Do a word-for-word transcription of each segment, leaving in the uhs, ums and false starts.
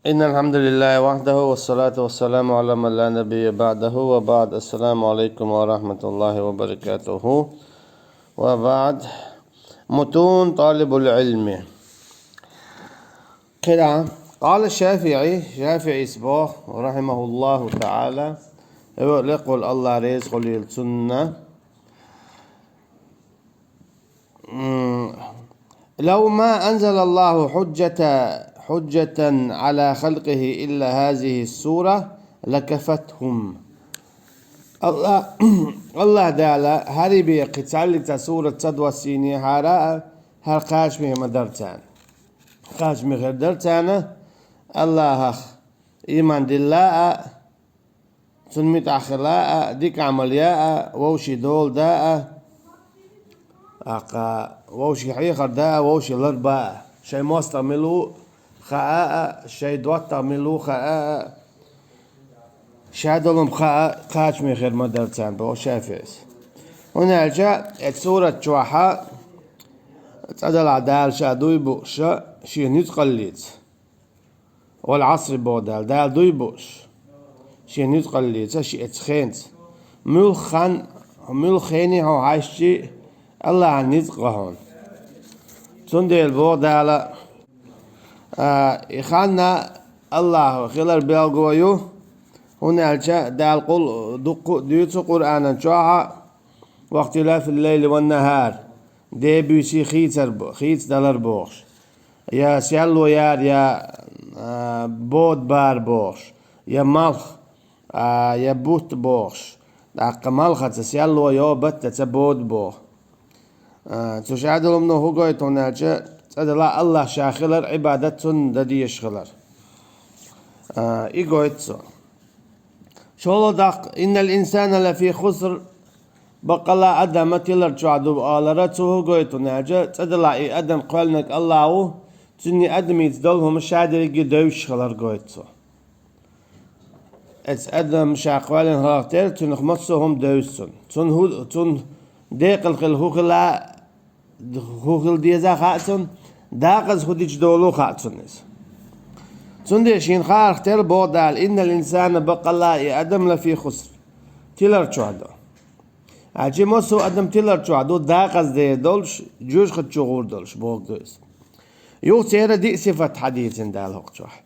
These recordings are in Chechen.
إن الحمد لله وحده والصلاة والسلام على من لا نبي بعده وبعد. السلام عليكم ورحمة الله وبركاته. وبعد. متون طالب العلم. قال الشافعي، شافعي صباح رحمه الله تعالى، يقول، يقول الله رزق للسنة. لو ما أنزل الله حجة، حجة على خلقه إلا هذه السورة لكفتهم. Аллах, Аллах Дала хӀара бекхи цхьаллиг цхьа сурат ца доссийна хӀара а, хӀара кхачаме ма дара царна. Кхачаме хир дара царна, Аллахах иман дилла а, Цунна муьтӀахь хила а, дика Ӏамал я а, вовшийн дола да а, аккха вовшийн хьехар да а, вовшийн лар ба а. Шайн мостагӀа мила ву хаа а, шайн доттагӀа мила ву хаа а, шадолам хаа а, кхачаме хир ма дара царна, боху ШафиӀис. ХӀунда аьлча, э, сурат чохь цӀа далахь Дала ша дуй бууш, шен нуьцкъаллица. Вал Ӏасри боху Дала, Дала дуй бууш. Шен нуьцкъаллица, шен эцу хенца. Муьлхха хан, муьлхха хене хьо хьаьжча, Аллахьан ницкъ гӀо хьуна. Цундела боху Дала, а, и хан Аллахьан хилар белго ю, хӀунда аьлча Дала къул дуккха а дуьйцу Къуръанан чохь а, «Вахтилафил лайли ван нахар», де буьйсий хийцар бо-, хийцадалар бохуш. Я серло яр, я, а, бода бар бохуш, я малх, а, я бутт бохуш. ТӀаккха малхаца серло йо, баттаца бода боху. А, цу шадолам хӀун гойту хьуна аьлча, цӀа далахь Аллахь ша хилар, Ӏибадат Цунна дан дезаш хилар. А, и гойту цо. ШолгӀа даккха, «Иннал инсана лафи хуср», баккъалла адам тилар чохь ду алара, цо хӀун гойту хьуна аьлча, цӀа далахь и адам кхоьллинарг Аллахь ву, цуьнан адамица долу хӀума ша дерриге девзаш хилар гойту цо. Эцу адам ша кхоьллина хиларх тера, цуьнах массо а хӀума девза цунна. Цунна хӀу-, цунна декъала хила хӀун хила, хӀун хила деза хаьа цунна, декъаза хӀун дича долу хаьа цунна иза. Цундела шена хаарх тера боху Дала, «Иннал инсана», баккъалла и адам, «лафи хуср», тилар чохь ду. Аьлча массо а адам тилар чохь ду, декъаза дер долуш, жоьжахати чу гӀур долуш боху иза. Юха церан диъ сифат хьадийцина Дала хӀокху чохь.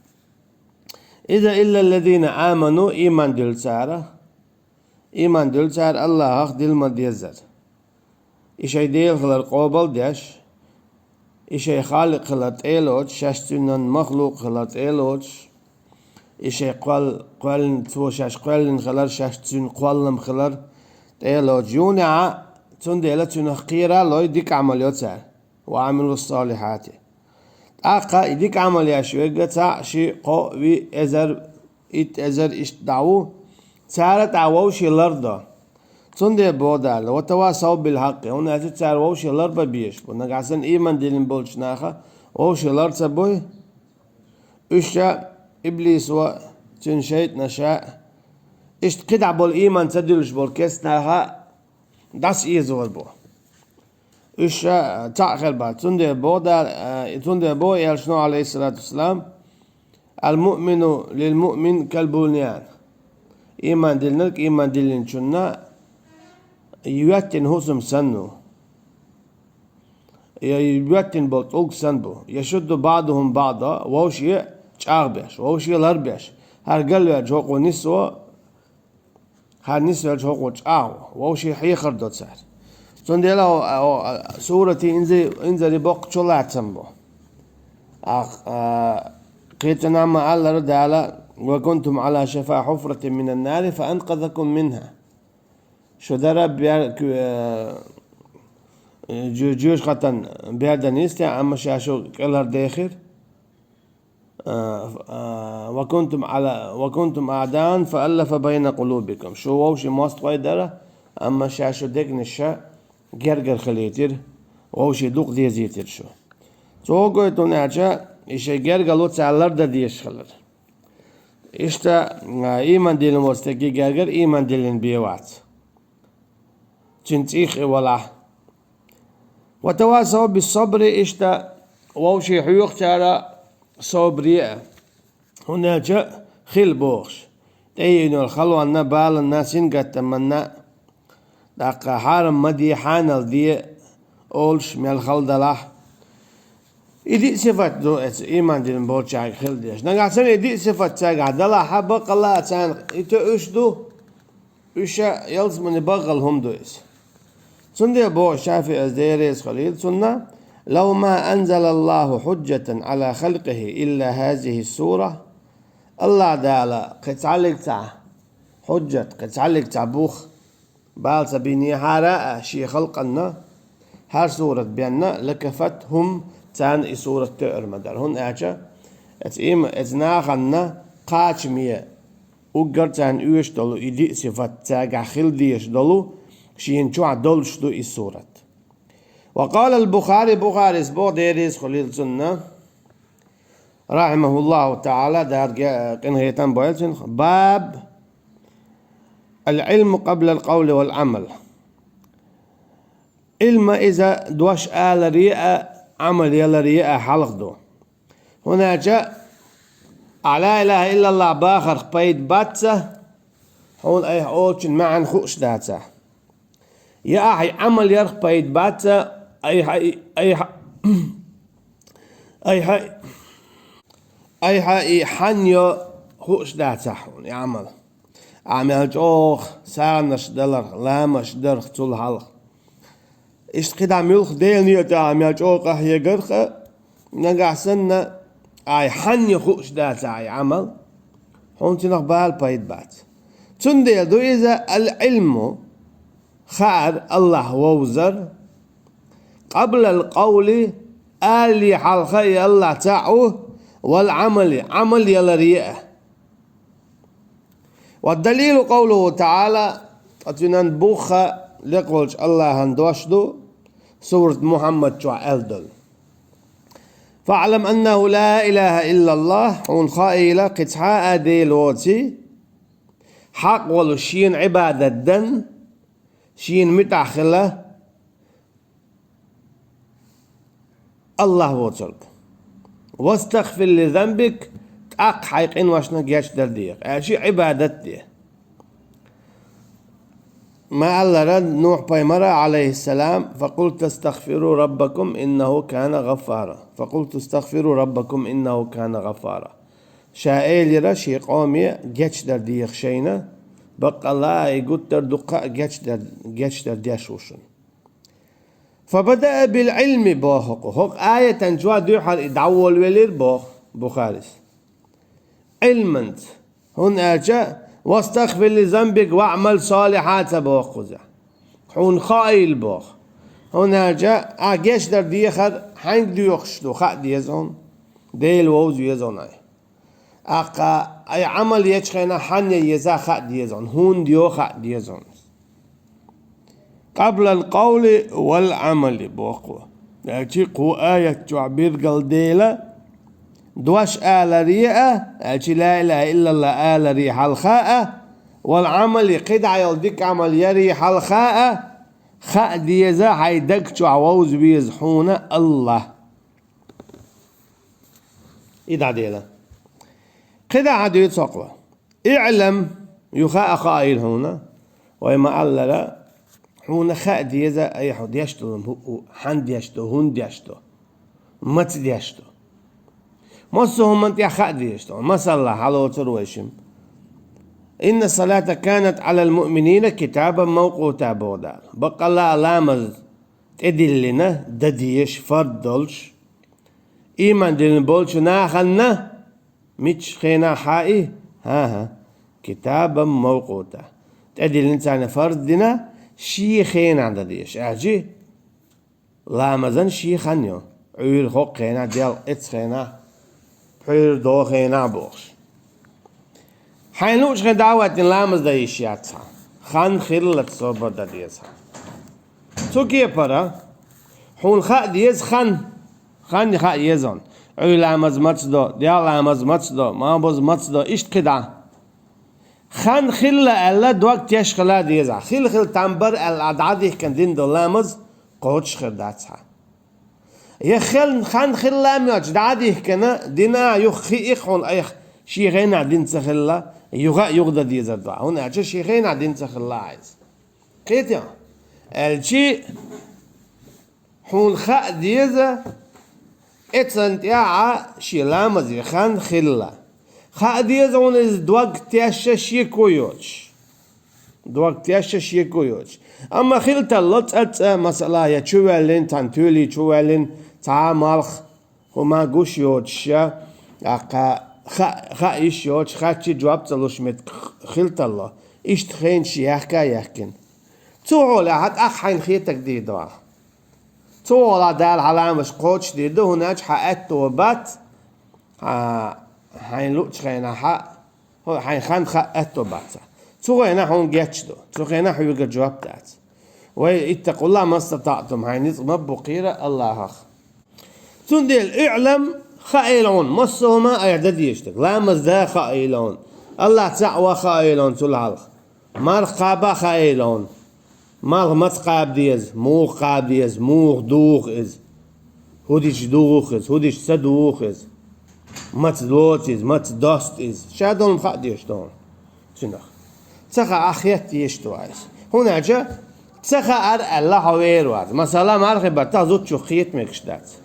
«Иза илла ллазина аману», ийман дилла цара, ийман дилла цара Аллахьах дилма дезара. И шайн Дела хилар къобал а деш, и шайн Халикъ хилар тӀе а лоцуш, шаьш цуьнан махлукъ хилар тӀе а лоцуш, и шайн кхол-, кхоьллина, цо шаьш кхоьллина хилар, шаьш цуьнан кхоллам хилар тӀе а лоцуш, юнехьа, цундела цуьнах кхера а лой, дика Ӏамал йо цара. «Ва Ӏамилу ссалихьати». ТӀаккха и дика Ӏамал еш верг цхьаъ, шиъ, кхоъ, виъ, эзар, итт эзар иштта дӀа ву, цара тӀехь вовшийн лар до. Цундела боху Дала, «Ва тавасав бил хьакъкъи», хӀунда аьлча цара вовшийн лар бан безаш бу. Нагахь санна ийман диллина болчу наха вовшийн лар ца буй, уьш ша, иблисо, цуьнан шайтӀанаша, иштта кхидӀа болу ийман ца дуьллуш болу кестнаха дӀасаэзор бу. Уьш ша цхьаъ хир бац. Цундела боху Дала, а, цундела боху Элчано, алейхиссалату вассалам, «Ал-муъмину лил-муъмин кал-буньян». Ийман диллинарг ийман диллинчунна йоьттина хӀусам санна ву. Я йоьттина болу тӀулг санна бу. «Яшудду баъдухум баъда», вовшийн чӀагӀбеш, вовшийн ларбеш. ХӀара галвелча хӀокхо нисво, хӀара нисвелча хӀокхо чӀагӀо, вовшийн хьехар до цара. Цундела о, о, о, сурати инзи-, инзаре боккхачу лацам бу. Ах, а, кхечанхьа ма-аллара Дала: «Ва кунтум Ӏала шафа хьуфратин минан нари фа анкъазакум минха». Шу дара бер-, ку-, э, жу-, жуьжахатан бердан йистехь, амма ша шу кӀелхьардехира. А, а, «Ва кунтум Ӏала, ва кунтум аъдаан фа аллафа байна къулубикум». Шу вовшийн мостагӀий дара, амма ша шу дегнаш ша гергара хилийтира, вовшийн дукъ дезийтира шу. Цо гойту хьуна аьлча, и шайн гергало цара лардан дезаш хилар. Иштта, а, ийман диллина волу стеган гергара ийман диллина бен вац. Цуьнан цӀийх и валахь. «Ва тавасав бис-сабри», иштта вовшийн хьоьху цара собаре а. ХӀунда аьлча хила бохуш. ТӀеийна йолу халонна, баланна, сингаттаманна, тӀаккха хьарам ма де, хьанал де олуш мел хала далахь. И диъ сифат ду эца ийман дина болчаьрга хила дезаш. Нагахь санна и диъ сифат цаьргахь далахь, баккъалла а царна и тоьуш ду, уьш а ялсамане баххал хӀума ду иза. Цундела боху ШафиӀас, Дела реза хуьлийла цунна: «لو ما أنزل الله حجة على خلقه إلا هذه السورة». АллахӀ Дала кхин цхьаллиг цхьа хьуджат, кхин цхьаллиг цхьа бух бала ца бинехьара а шен халкъанна, хӀара сурат бенна, «لكفتهم», царна и сурат тоьар ма дара. ХӀунда аьлча эца ийма-, эца наханна кхачаме уггар царна оьшуш долу и диъ сифат, цаьргахь хила дезаш долу, шена чохь долуш ду и сурат. وقال البخاري, Бухарис боху, Дела реза хуьлийла цунна, رحمه الله تعالى, Дала къинхетам бойла цунах: «باب العلم قبل القول والعمل». Ӏилма иза дош аларе а, Ӏамал яларе а хьалха ду. ХӀунда аьлча ахь ла илаха иллаллахӀ бахарх пайда бац, хьуна айхьа олучун маьӀна хууш дацахь. Я ахьа и Ӏамал ярх пайда бац, айхьа и, айхьа, айхьа, айхьа и хьанна йо хууш дацахь хьуна и Ӏамал. Ахьа мел чӀогӀа сагӀанаш даларх, ламазаш дарх цул хьалха. Иштта кхидӀа муьлхха Делан некъа ахьа мел чӀогӀа къахьегарх а, нагахь санна ахьа хьанна йо хууш дацахь и Ӏамал, хьуна цунах бала пайда бац. Цундела ду иза: «العلم», хаар, АллахӀ вовзар, «قبل القول», алале хьалха и АллахӀ цхьаъ ву, «والعمل», Ӏамал яларе а. «والدليل قوله تعالى», ткъа цуьнан бух а лекха волчу АллахӀан дош ду, сурат Мухьаммад чохь аьлла долу: «فاعلم أنه لا إله إلا الله», хьуна хаийла, кхин цхьа а Дела воций, хьакъ волуш шена Ӏибадат дан, шена муьтӀахь хила АллахӀ воцург. «واستغفر لذنبك», тӀаккха хьайн къиношна гечдар деха, аьлча Ӏибадат де. Ма-аллара Нухь-пайхамара, Ӏалайхиссалам: «فقلت استغفروا ربكم إنه كان غفارا. فقلت استغفروا ربكم إنه كان غفارا». Ша элира шен къоме: «Гечдар деха шайна, баккъалла а и гуттар а дуккха а гечдар, гечдар деш ву шуна». «فبدأ بالعلم», боху кху. ХӀокху аятан чохь дуьххьара и дӀаволавелира, боху Бухарис, Ӏилманца. ХӀунда аьлча: «واستغفر لذنبك واعمل صالحا» ца боху кхуза. Хьуна хаийла, боху. ХӀунда аьлча ахь гечдар дехар хьаьнга доьхуш ду хаа деза хьуна, Дела вовза веза хьуна айхьа. ТӀаккха айхьа Ӏамал ечу хенахь хьанна ян еза хаа деза хьуна, хӀунда йо хаа деза хьуна. «قبل القول والعمل», боху. Аьлча кху аят чохь билгал дела, дош аларе а, аьлча ла илаха иллаллахӀ аларе хьалха а, «والعمل», кхидӀа йолу дика Ӏамал яре хьалха а, хаа деза, хьайн даг чохь вовза веза хьуна АллахӀ. И дӀадела. КхидӀа хьан дуьйцу хӀокхо? «اعلم», ю хаа хаийла хьуна, вай ма-аллара, хьуна хаа деза, айхьа деш долу хӀу-, хӀу-, хьан деш ду, хӀунда деш ду, маца деш ду. Массо а хӀуманна тӀехь хаа дезаш ду. Масала, хьалоцур вай шимма: «إن الصلاة كانت على المؤمنين كتابا موقوتا», боху Дала. Баккъалла а ламаз тӀедиллина, дан дезаш, фард долуш, ийман диллина болчу наханна, миччу хенахь хаий? ХӀан-хӀа, «كتابا موقوتا». ТӀедиллина царна, фарз дина, шен хенахь дан дезаш. Аьлчи, ламазан шен хан ю. Ӏуьйра хӀокху хенахь, делкъа эцу хенахь, пхьуьйра догӀу хенахь бохуш. Хьайн луучу хенахь дӀа а ваьттина, ламаз дан йиш яц хьан. Хан хиллалц собар дан деза хьан. Цу кепара хьуна хаа деза хан. Хан хаа еза хьуна. Ӏуьйра ламаз маца до, делкъа ламаз маца до, малхбуза маца до, иштта кхидӀа. Хан хилла аьлла, дог теш хила деза хьан. Хила-хила там бара аьлла, ахь дӀа а дихкина дина долу ламаз кхочуш хир дац хьан. Я хел-, хан хилла а моьттуш дӀа а дихкина, дина а юха хи иккхуна айхьа Шен хенахь дина ца хилла, юха а юха дан дезар ду хьуна, хӀунда аьлча шен хенахь дина ца хилла хьайца. Кхетий? Аьлчи хьуна хаа деза, эцан тӀехьа шен ламазе хан хилла. Хаа деза хьуна иза дог тешша шеко йоцуш. Дог тешша шеко йоцуш. Амма хила тарло цӀа-цӀа, масала, я чу ваьллина, цхьана тоьли чу ваьллина, цхьа а малх, хӀума гуш йоцуша, тӀаккха хаа, хаа йиш йоцуш, хаттачи жоп ца луш меттиг хила тарло. Иштта хенаш яхка а яхкина. Цу хьолехь тӀаккха хьайна хетарг дийр ду ахь. Цу хьолахь Дала хьан ламазаш кхочушдийр ду, хӀунда аьлча хьан аьтто бац, хьан, хьайна луучу хенахь хьан, хьайна хан хаа аьтто бац. Цу хенахь хьуна гечдо, цу хенахь хьоьгара жоп дац. Ва иттакъуллахӀ мастатаӀтум, хьайн ницкъ ма-баккхийра АллахӀах. Цундела, иӀлам, хаийла хьуна, массо а хӀума айхьа дан дезаш дерг. Ламаз дан хаийла хьуна. АллахӀ цхьаъ вар хаийла хьуна цул хьалха. Марха кхаба хаийла хьуна. Марха маца кхаба деза, муха кхаба деза, муха духу иза. ХӀун дича духу иза, хӀун дича ца духу иза. Маца лоцу иза, маца досту иза. Ша долу хаа дезаш ду хьуна цуьнах. Ца хаахь хетта дезаш ду хьуна иза. ХӀунда аьлча ца хаар аьлла хьо вер вац. Масала, мархи баттахь зудчух кхета мегаш дац.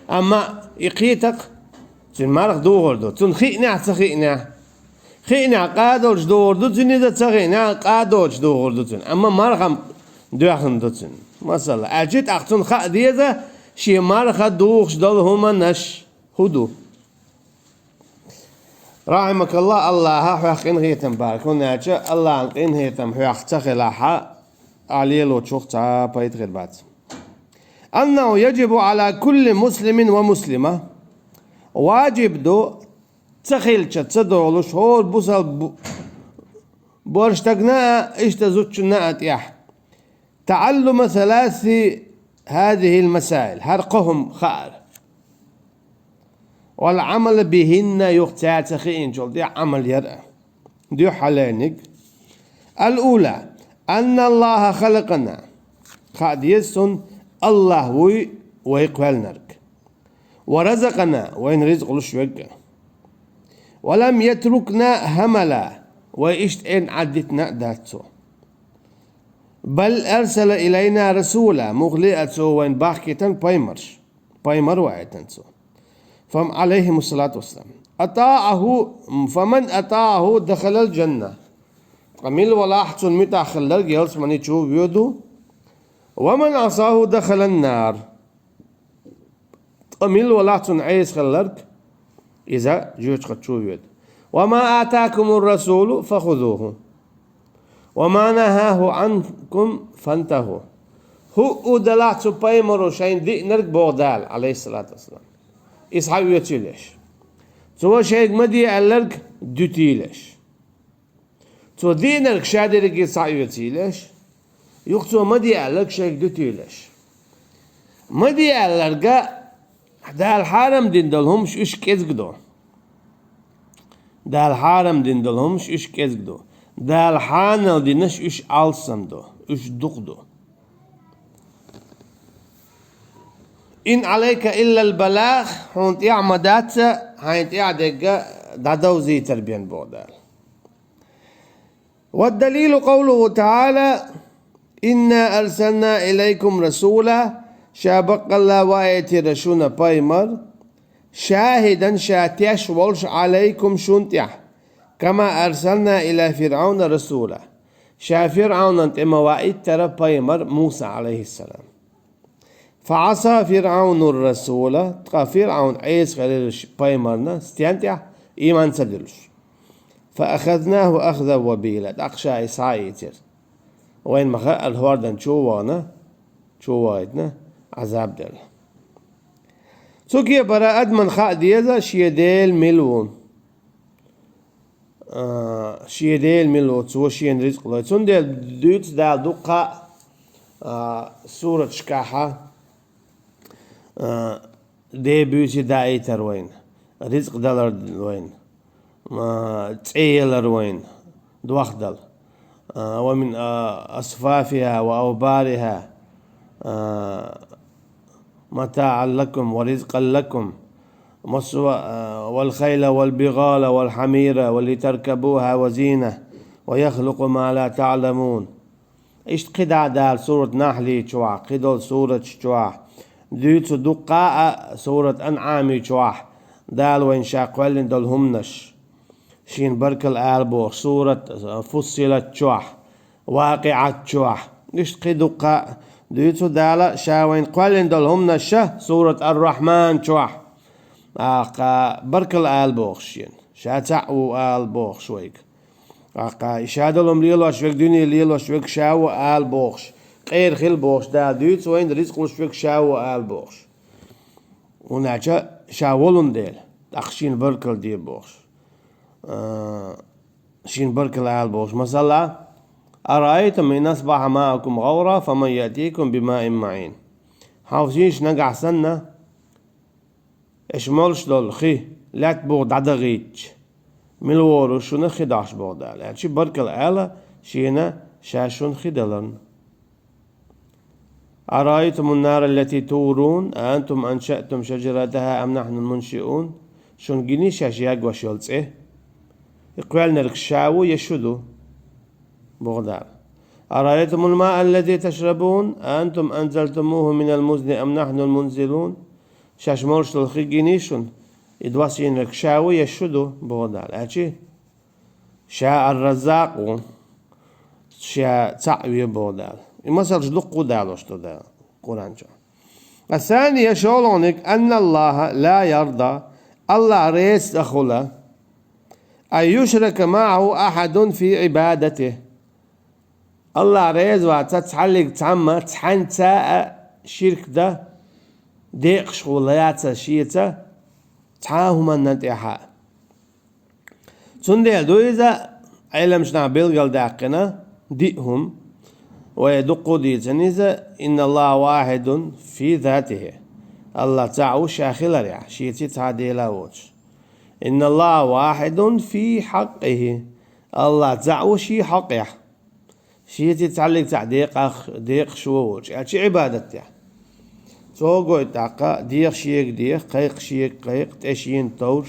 Амма и кхетакх, цуьнан марха духур ду. Цунна хиънехь а, ца хиънехь а. Хиънехь къа долуш духур ду цуьнан иза, ца хиънехь къа доцуш духур ду цуьнан. Амма марха-м доьхна ду цуьнан. Масала, аьлчи тӀаккха цунна хаа деза, шен марха духуш долу хӀуманаш хӀун ду. РахьимакаллахӀ, АллахӀа хьоьх къинхетам бахьа, хӀунда аьлча АллахӀан къинхетам хьоьх ца хилахь, ахь лелочух цхьа пайда хир бац. أنه يجب على كل مسلم ومسلمة, важиб ду, ца хилча ца долуш, хӀора бусалба бу-, боьрша стагана а, иштта зудчунна а тӀехь, تعلم ثلاث هذه المسائل, хӀара кхо хӀума хаар. والعمل بهن, юха цаьрца хиъначул тӀаьхьа Ӏамал яр а. Дуьххьарлерниг. الأولى أن الله خلقنا. Хаа деза шуна, АллахӀ вуй вай кхоьллинарг. ورزقنا, вайна ризкъ луш верг а. ولم يتركنا هملا, вай иштта эрна Ӏадитина а дац Цо. بل أرسل إلينا رسولا, муххале а Цо вайна бахкийтина пайхамарш, пайхамар ваийтина Цо. فهم عليهم الصلاة والسلام. أطاعه، فمن أطاعه دخل الجنة. Ткъа мила валахь Цунна муьтӀахь хилларг ялсамани чу воьду. ومن عصاه دخل النار. Ткъа мила валахь Цунна Ӏеса хилларг, иза жоьжахати чу воьду. وما آتاكم الرسول فخذوه. وما نهاه عنكم فانتهوا. ХӀуъу далахь цу пайхамаро шайна диънарг, боху Дала, Ӏалайхиссалату вассалам, иза схьаоьцийла аш. Цо шайга ма де аьлларг дуьтийла аш. Цо диънарг ша дерриге схьаоьцийла аш. Юха Цо ма де аьлларг шайга дуьтийла аш. Ма де аьлларга Дала хьарам дина долу хӀумаш уьш кӀезиг ду. Дала хьарам дина долу хӀумаш уьш кӀезиг ду. Дала хьанал динарш уьш алсам ду, уьш дукха ду. إن عليك إلا البلاغ, хьуна тӀехь ма дац хьайна тӀехь дерг дӀадовзийтар бен, боху Дала. والدليل قوله تعالى: إنا أرسلنا إليكم رسولا, ша баккъалла ваийтира шуна пайхамар, شاهدا, ша теш волуш, عليكم, шуна тӀехь, كما أرسلنا إلى فرعون رسولا, ша ФирӀавнан тӀе ма ваийтара пайхамар Муса, Ӏалайхиссалам. فعصى فرعون الرسول, ткъа ФирӀавн Ӏеса хилира ш-, пайхамарна, стен тӀехь, ийман ца диллуш. فأخذناه أخذا وبيلا, тӀаккха ша и схьаийцира. Вайна ма хаъара хӀордан чу а вахана, чу а вахийтина, Ӏазаб делла. Цу кепара адаман хаа деза шен Дела мила ву. А, шен Дела мила ву, Цо шена ризкъ лой. Цундела дуьйцу Дала дуккха а, а, сураташкахьа, а, ден буьйса даийтар вайна, ризкъ далар вайна, а, цӀе ялар вайна, дохдала. А, ومن, а, أصوافها وأوبارها, а, متاعا لكم ورزقا لكم. массо а, والخيل والبغال والحمير ولتركبوها وزينة ويخلق ما لا تعلمون. Иштта кхидӀа а Дала сурат Нахьли чохь, кхидолу сураташ чохь, дуьйцу дуккха а сурат АнӀами чохь, Дала вайна Ша кхоьллина долу хӀуманаш. Шена баркалла ала бохуш, сурат Фуссилат чохь, ВакъиӀат чохь. Иштта кхин дуккха а дуьйцу Дала Ша вайна кхоьллина долу хӀуманаш, сурат Ар-Рахьман чохь. ТӀаккха баркалла ала бохуш Шена. Ша цхьаъ ву ала бохуш вайга. ТӀаккха и Ша долу хӀума лелош верг, дуьне лелош верг Ша ву ала бохуш, къера хила бохуш, Дала дуьйцу вайна рицкъ луш верг Ша ву ала бохуш. ХӀунда аьлча Ша волун дела, тӀаккха Шена баркалла де бохуш. А, Шена баркалла ала бохуш. Масала, أرأيتم إن أصبح ماؤكم غورا فمن يأتيكم بماء معين. Хьовсийша нагахь санна, аша молуш долу хи, лаьтта буха дӀадахийтча, мила вогӀур ву шуна хи дохьуш боху Дала. Аьлча баркалла ала Шена Ша шуна хи даларна. أرأيتم النار التي تورون أأنتم أنشأتم شجرتها أم نحن المنشئون. Шуна гиний шаьш ягош йолу цӀе? И кхоьллинарг Ша ву я шу ду? Боху Дала. أرأيتم الماء الذي تشربون أأنتم أنزلتموه من المزن أم نحن المنزلون. Шаьш молуш долу хи гиний шуна? И доссийнарг Ша ву я шу ду? Боху Дала. Аьлча Ша Ар-Раззакъ ву, Ша цхьаъ ве боху Дала. И масалш дуккха а далош ду Дала Къуръан чохь. الثانية, шолгӀаниг, أن الله لا يرضى, АллахӀ реза ца хула, أن يشرك معه أحد في عبادته. АллахӀ реза вац цхьаллиг цхьамма цхьаьнца а ширк дан декъаш хула яц Шеца цхьа а хӀуманна тӀехь а. Цундела ду иза, Ӏеламчу наха билгалдаьккхина диъ хӀума, вай дуккха а дийцина иза: إن الله واحد في ذاته. АллахӀ цхьаъ ву Ша хиларехь, Шеца цхьа а Дела а воцуш. إن الله واحد في حقه. АллахӀ цхьаъ ву Шен хьакъехь. Шеца цхьаллиг цхьаъ декъах-, декъаш ву волчу, аьлча Ӏибадат дехь. Цо гойту тӀаккха: деха шега деха, кхайкха шега кхайкха, тӀе шена товш,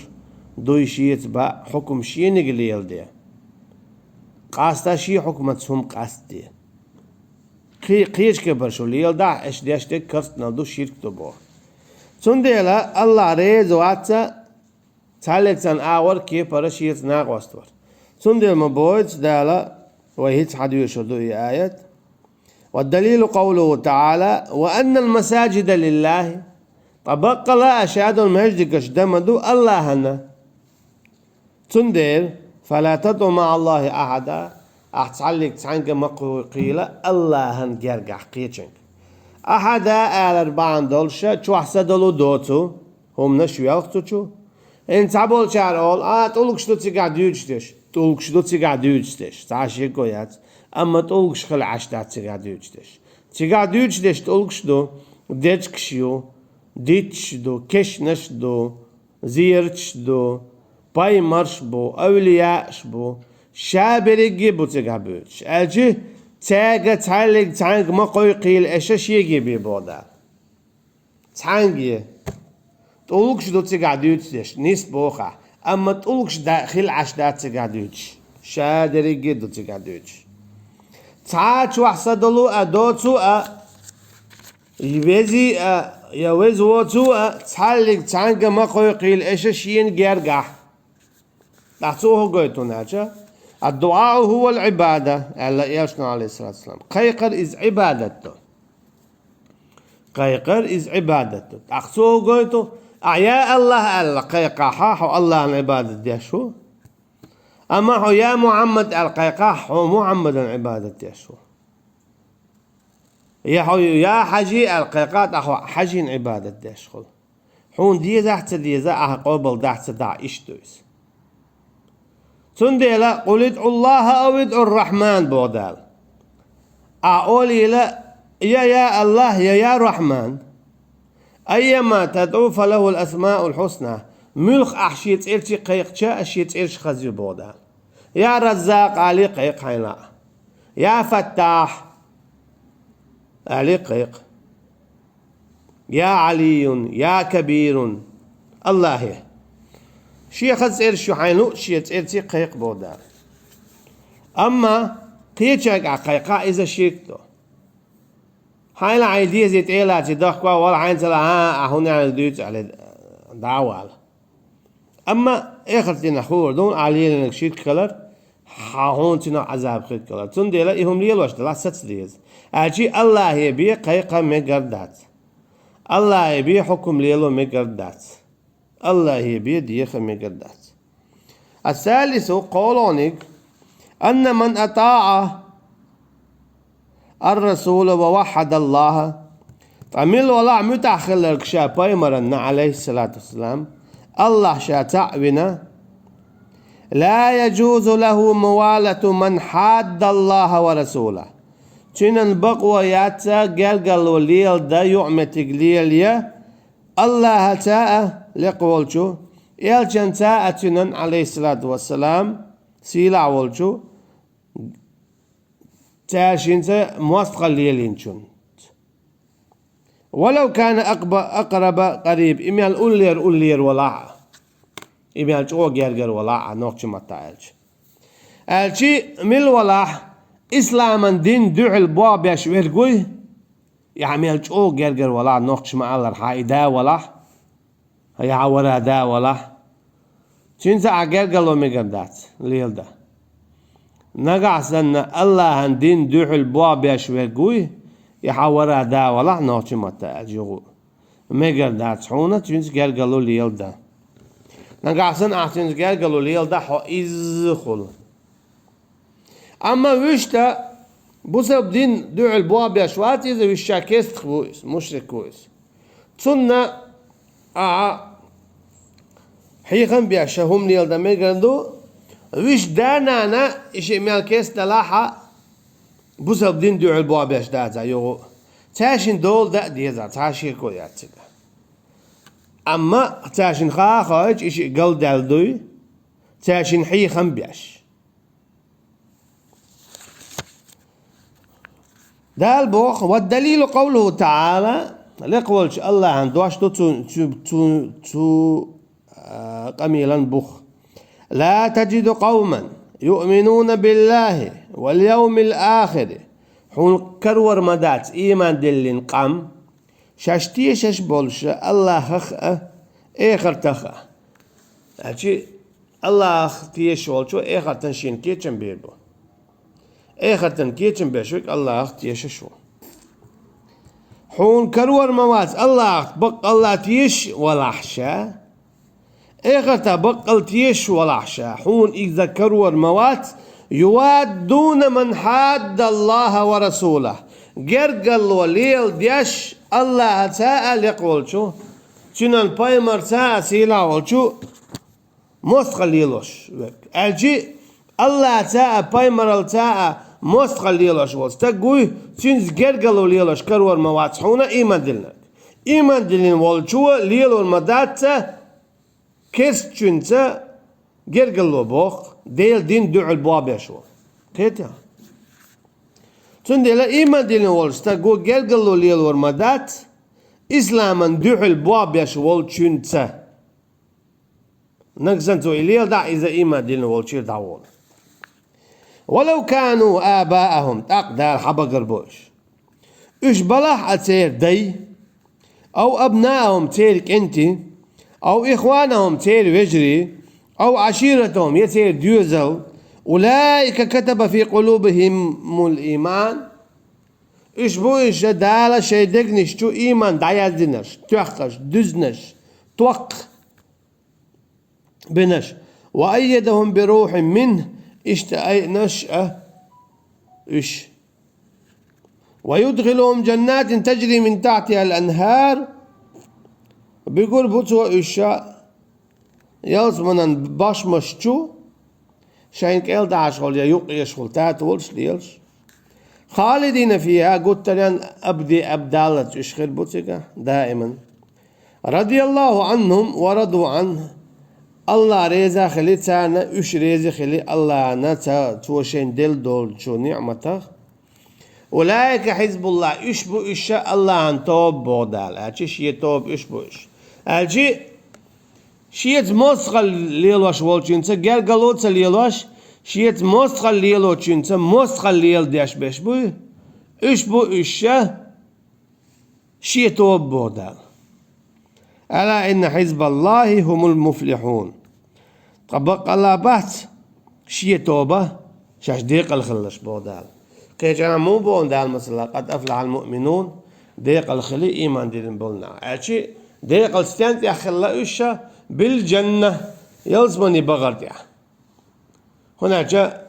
дуй шеца баа, хьукум шениг леладе. Къаста шен хьукмаца хӀума къастаде. Кхе-, кхечу кепара шу леладахь, аша деш дерг карстанал ду, ширк ду боху. Цундела АллахӀ реза вац цхьаллиг цхьана агӀор, кепара, Шеца накъост вар. Цундела ма бойту Дала, вай хӀинца хьадоьшур ду и аят. والدليل قوله تعالى: وأن المساجد لله. Ткъа баккъала а Ша долу маьждигаш дан ма ду АллахӀана. Цундела: فلا تدع مع الله أحدا. Ахь цхьаллиг цхьаьнга ма кхойкхийла АллахӀан гергахь кхечаьнга. Ахьада алар бахьана долуш чохь са долу доцу хӀуманаш йоьлху цу чу. ХӀинца цхьаболчара олу: а, тӀулгаш ду цигахь дуьйцуш дерш. ТӀулгаш ду цигахь дуьйцуш дерш, цхьа а шеко яц. Амма тӀулгаш хила Ӏаш дац цигахь дуьйцуш дерш. Цигахь дуьйцуш дерш тӀулгаш ду, дечигаш ю, дитташ ду, кешнаш ду, зераташ ду, пайхамарш бу, эвлияаш бу, Ша берриге а бу цигахь буьйцуш. Аьлча, цаьрга цхьаллиг цхьаьнга ма кхойкхийла аша шеге бе боху Дала. Цхьаьнге. ТӀулгаш ду цигахь дуьйцуш дерш, нийса боху ахь. Амма тӀулгаш да-, хила Ӏаш дац цигахь дуьйцуш. Ша дерриге а ду цигахь дуьйцуш. Цхьа а чохь са долу а, доцу а, вези а, я веза воцу а, цхьаллиг цхьаьнга ма кхойкхийла аша шена гергахь. ТӀаккха цо хӀун гойту аьлча: الدعاء هو العبادة, аьлла Элчано, عليه الصلاة والسلام. Кхайкхар иза Ӏибадат ду. Кхайкхар иза Ӏибадат ду. ТӀаккха цо хӀун гойту: ахь «Я АллахӀ» аьлла кхайкхахь, хьо АллахӀан Ӏибадат деш ву. Амма хьо «Я Мухьаммад» аьлла кхайкхахь, хьо Мухьаммадан Ӏибадат деш ву. Я хьо «Я Хьажи» аьлла кхайкхахь, тӀаккха хьо Хьажин Ӏибадат деш хуьлу. Хьуна дезахь а, ца дезахь а, ахьа къобалдахь а, ца дахь а, иштта ду иза. Цундела: قل ادعوا الله أو ادعوا الرحمن, боху Дала. Ахь олийла: я «Я АллахӀ», я «Я Рахьман». أيما تدعوا فله الأسماء الحسنى. Муьлха ахь шен цӀерчий кхайкхича, шен цӀераш хаза ю, боху Дала. «Я Раззакъ» алий кхайкха хьайна. «Я Фаттахь» алий кхайкха. «Я Ӏалийюн, я Кабирун». Аллахье. Шен хаза цӀераш ю хьайна луъу, шен цӀерца кхайкха боху Дала. Амма кхечаьрга ахь кхайкхахь, иза ширк ду. Хьайна хьайн дезий тӀе а лаций, дохко а вала, хьайна ца лаахь, а, ахь хӀунда аьлла дуьйцу аьлла, дӀа а вала. Амма эхарт дийнахь хуур ду хьуна ахь лелийнарг ширк хилар, хьа-, хьуна цунах Ӏазап хир хилар. Цундела и хӀума лелош делахь, саца деза. Аьлча Аллахье бен кхайкха мегар дац. Аллахье бен хьукум лело мегар дац. Аллахье бен деха мегар дац. الثالث, кхоалгӀаниг, أن من أطاع الرسول ووحد الله, ткъа мила валахь муьтӀахь хилларг ша пайхамарна, Ӏалайхиссалату вассалам, Аллахь ша цхьаъ вина, لا يجوز له موالاة من حاد الله ورسوله. Цуьнан бакъо яц гергарло леладан, юкъаметтиг лелаян, Аллахьаца а, лекха волчу, элчанца а, цуьнан, Ӏалайхиссалату вассалам, сийлахь волчу, цаьршинца мостагӀалла лелийначунца. ولو كان أقب-, أقرب قريب, и мел уллера уллера валахь а, и мел чӀогӀа гергара валахь а, нохчийн маттахь аьлча. Аьлча, мила валахь, исламан дин дуьхьал болх беш верг вуй, я хьан мел чӀогӀа гергара валахь, нохчаша ма-аллара, хьан и да валахь, я хьан вара да валахь, цуьнца ахь гергарло мегар дац леладан. Нагахь санна Аллахьан дин дуьхьал болх беш верг вуй, я хьан вара да валахь, нохчийн маттахь аьлча, юха а мегар дац хьуна цуьнца гергарло леладан. Нагахь санна ахь цуьнца гергарло леладахь, хьо изза хуьлу. Амма вуьшта бусалба дин дуьхьал болх беш вац иза, вуьшта кестах ву иза, мушрик ву иза. Цунна ахь хьехам беш ша хӀума леладан мегар ду, вуьшта да-нана и шиъ мел кестадалахь а, бусалба дин дуьхьал болх беш дацахь юха а. Цаьршинна дола дан а дезахь, цхьа шеко яц цигахь. Амма цаьршинна ха а хоуьйтуш, и шиъ галдаьлла дуй, цаьршинна хьехам беш. Дала боху: والدليل قوله تعالى, лекха волчу Аллахьан дош ду цу, цу, цу, цу, а, къамелан бух. لا تجد قوما يؤمنون بالله واليوم الآخر. Хьуна карор ма дац, ийман диллина къам, шаьш тешаш болуш Аллахьах а, эхартах а. Значит, Аллахьах тешаш волчо эхартан шена кечам бийр бу. Эхартан кечам беш верг Аллахьах тешаш ву. Хьуна карор ма вац Аллахьах баккъалла тешаш валахь ша, эхартах баккъалла тешаш валахь ша, хьуна иза карор ма вац, يوادون من حاد الله ورسوله. Гергарло леладеш Аллахьаца а, лекха волчу, цуьнан пайхамарца а, сийлахь волчу, мостагӀалла лелош верг. Аьлча, Аллахьаца а, пайхамаралца а мостагӀалла лелош волу стаг вуй, цуьнца гергарло лелош карор ма вац хьуна ийман диллинарг. Ийман диллина волчо лелор ма дац кестачуьнца гергарло боху, Делан дин дуьхьал болх беш волу. Кхетий? Цундела ийман диллина волчу стаго гергарло лелор ма дац исламан дуьхьал болх беш волчуьнца. Нагахь санна цо и леладахь, иза ийман диллина волчуьра дӀаволу. ولو كانوا آباءهم, тӀаккха Дала хьан багар бо уьш. Уьш балахь а церан дай, أو أبناءهم, церан кӀентий, أو إخوانهم, церан вежарий, أو عشيرتهم, я церан доьзал, أولئك كتب في قلوبهم الإيمان. Уьш бу уьш Дала шайн дегнаш чу ийман дӀаяздинарш, тоьхкарш, дуьзинарш, токх бинарш. وأيدهم بروح منه, иштта айинарш а уьш. ويدخلهم جنات تجري من تحتها الأنهار. Буьгур бу цо уьш ялсаманан бошмаш чу, шайн кӀел дахьаш волу я юкъ еш волу тата волуш лелаш. خالدين فيها, гуттаренна абади абадаллалц уьш хир бу цигахь, даиман. رضي الله عنهم ورضوا عنه. Аллах реза хили царна, уьш реза хили Аллахьна ца-, цо шайн делла долчу ниъматах. أولئك حزب الله, уьш бу уьш Аллахьан тоба боху Дала. Аьлча шен тоба уьш бу уьш. Аьлча Шеца мостагӀалла лелош волчуьнца гергарло ца лелош, шеца мостагӀалла лелочуьнца мостагӀалла леладеш берш буй, уьш бу уьш ша шен тоба, боху Дала. «Ала инна хьизбаллахӀи хӀумул муфлихьун». Ткъа баккъалла бац шен тоба шаьш декъала хиларш, боху Дала. Кхечанхьа муха боху Дала, масала, «Къад афлахьал муъминун», декъала хили ийман диллина болу нах. Аьлчи декъала стен тӀехь хилла уьш ша? Бил жанна, ялсамани бахар тӀехь. ХӀунда аьлча,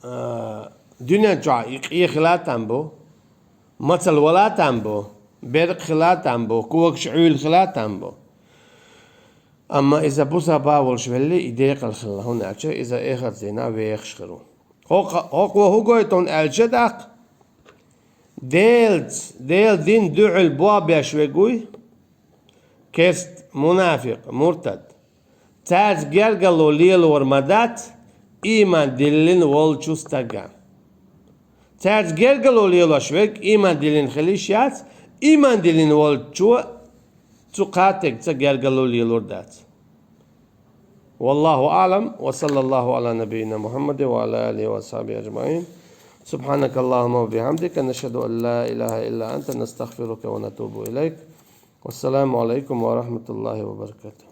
а, дуьнен чохь и къе хила там бу, мацалла вала там бу, беркъа хила там бу, когаш Ӏуьйла хила там бу. Амма иза бусалба волуш велли, и декъала хилла, хӀунда аьлча иза эхарт дийнахь вехаш хир ву. ХӀокхо, хӀокхо хӀун гойту хьуна аьлча тӀаккха? Делаца, Делан дин дуьхьал бобеш вегуй, керст, мунафикъ, муртад. Цаьрца гергарло лелор ма дац, ийман диллина волчу стага. Цаьрца гергарло лелош верг ийман диллина хила йиш яц, ийман диллина волчо цу кхаттегца гергарло лелор дац. Валлаху аълам, ва саллаллаху ала набийина Мухаммадин ва ала алихи ва асхьабихи аджмаин. Субханакаллахумма ва бихамдика, нашхаду ан ла илаха илла анта, настагфирука ва натубу илайк. Вассаламу алайкум ва рахматуллахи ва баракатух.